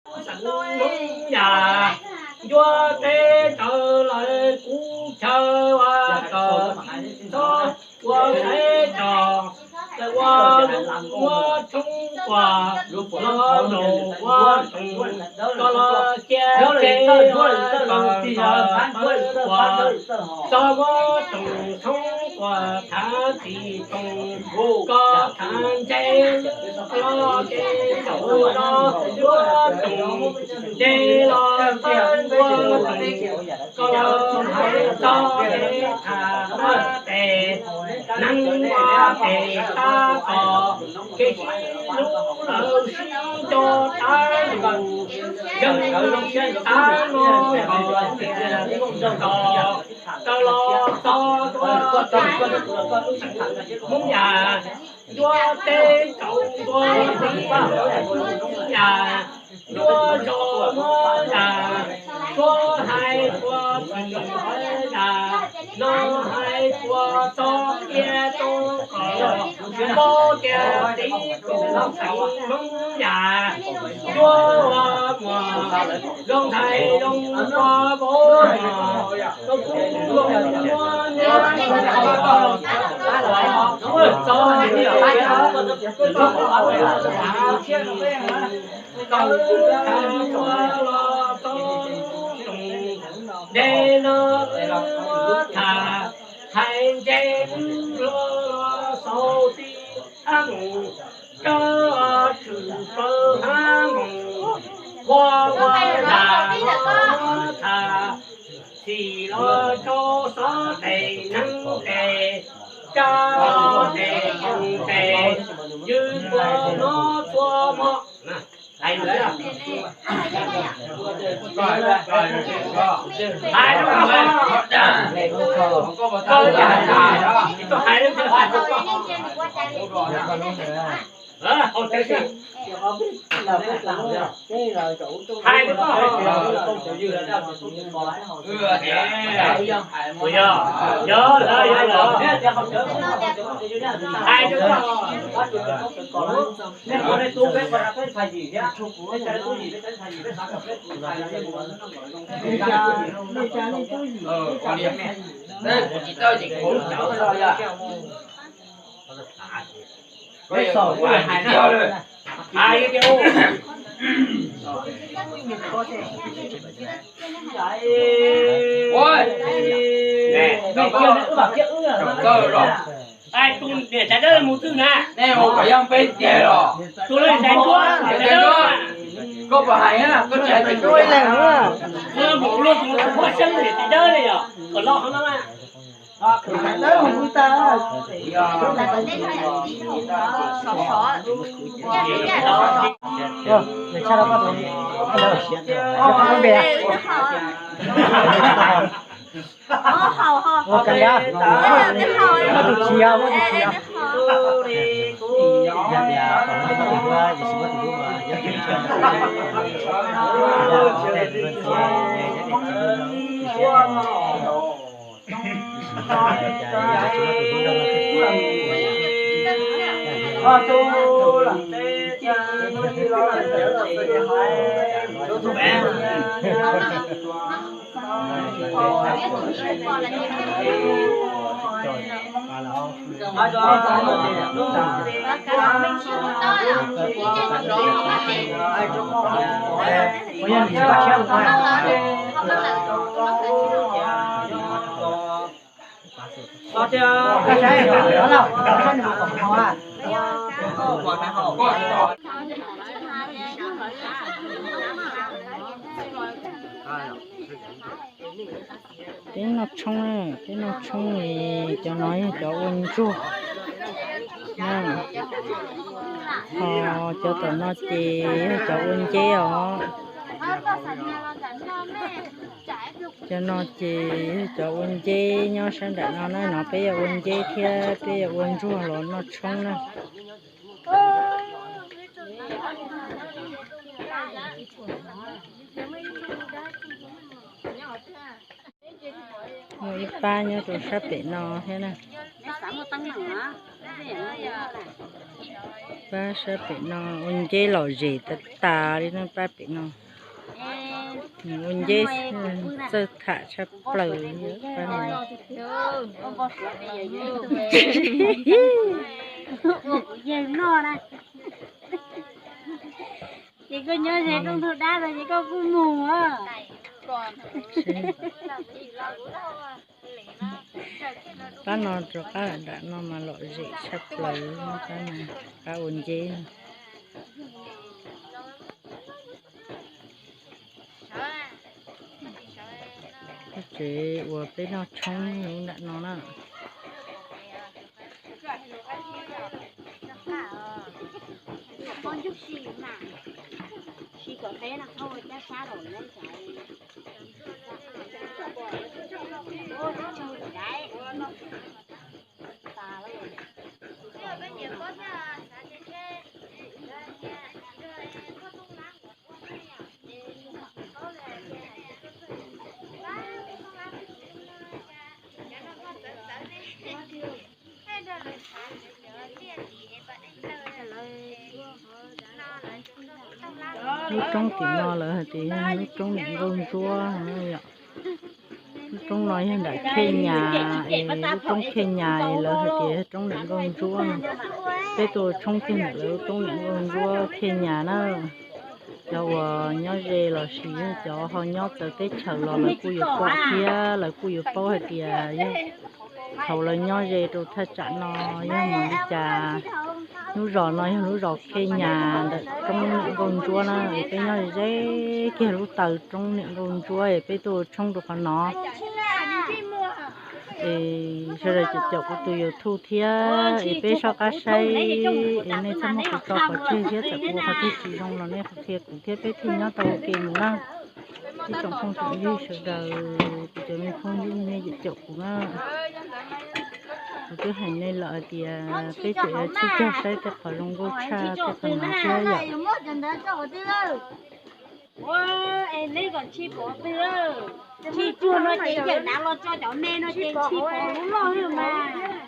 Hmoob Yaj, ncuab teb raws lawv kuv chaw ua kom txhob ua saib tog, lawv ua lus muab tshoob quas los nraum ua tsoos, koj los cia tseg ua kom txhob quas, txhob muab tsoos tshoob quas thav txim tsoos, koj thav ntse los ces tsoos no yuav tsoos, nce los txawb ua tsoos, koj los hais txog kev tham tes, neeg ua tes tab tom kev sib hlub lawv sib nco tab lus, zeeg li tab no los tias tos, raws los txog tua txog Hmoob Yaj, ncuab teb tsoos tua txiv Hmoob Yaj, ncuab zos muab dag, suab hais tua txiv Hmoob Yaj, no hais tua txog cia txog kom paub tias txiv tus txiv Hmoob Yaj, ncuab ua muag zoo ntxhais zoo ua vauv mos, txog txiv txiv txog txiv txog txiv txog txiv txog los txog lub nroog, nte no wb tham hais ntse, wb los xaus tib hab mus, rau tshwm plaws hab mus, ua ua yam no tham, txhim los rau xov tes neeg tes, tsa los tes koom tes, ywg puas hnov txhua hmo. Hais lawm, hais lawm, koj hais lawm, koj hais lawm. Hais lawm, koj hais lawm. Yog, yog, yog, yog. Hais lawm, koj. Tus niam tais dawb mus twg na? Nej ua kom yeej peb tiag los? Tus niam tais ntsuab, niam tais ntsuab. Koj puas hais na, koj tsis hais tias tus niam tais ntsuab. Mus luag tus mus tus huab xeeb niam tais dawb li yog kom los hov no na. Ua kawg, muab tus khiav, muab tus khiav. Peb noj tshoob, peb noj tshoob li. Cov no yog cov ua ntsuag na, ho cov tom no ces yog cov ua nceb os. Cov no ces yog cov ua nceb nyob sab nraum no na, no peb yuav ua nceb thiab peb yuav ua ntsuag los noj tshoob na. Muaj ib pab nyob rau sab pem no thiab na. Pab sab pem no ua nceb lom zem tas tas li no, pab pem no. Ua nceb txawj tham tshaj plaws li pab no. Ces koj nyob ze rooj ntug dab no ces koj kuj mus. Pab no rov qab nram no mas lom zem tshaj plaws, pab ua nceb. Tsev uas peb noj tshoob nram no na. Lub roob tim no lawv hais tias yog lub roob niam nkauj ntsuab no yom. Lub roob no yog nram Khej Nyas, es lub roob Khej Nyas es lawv hais tias yog roob niam nkauj ntsuab no. Peb tuaj tshoob kiag ntawm lawv lub roob niam nkauj ntsuab Khej Nyas na. Cov uas nyob ze los sis yog cov ho nyob txawv teb chaws los lawv kuj yuav pom thiab lawv kuj yuav paub hais tias yog thaum lawv nyob ze rau thaj tsam no yog mus li cas. Lub zos no yog lub zos Khej Nyas ntawm roob niam nkauj ntsuab na, es peb nyob ze kiag lub taw roob niam nkauj ntsuab es peb tuaj tshoob rau qhov no. Es sawv daws caum kuv tus YouTube thiab es peb soj qab saib, es nej txhob muab kuv tso pov tseg thiab txawm kuv qhov twg tsis zoo los nej qhia kuv thiab peb thiaj nyob tau ua ke mus na. Ib tsoom phooj tsoom ywg sawv daws, kuv cov me phooj ywg nej caum caum kuv na. Kuv twb hais nej lawm hais tias peb tseem yuav sib cog saib tej qhov zoo nkauj tshaj tej qhov no thiab yom. Es nej kom tsis pom twg, tsis cuag no ces yawm dav los tso cov me no ces tsis pom lub loj li mas.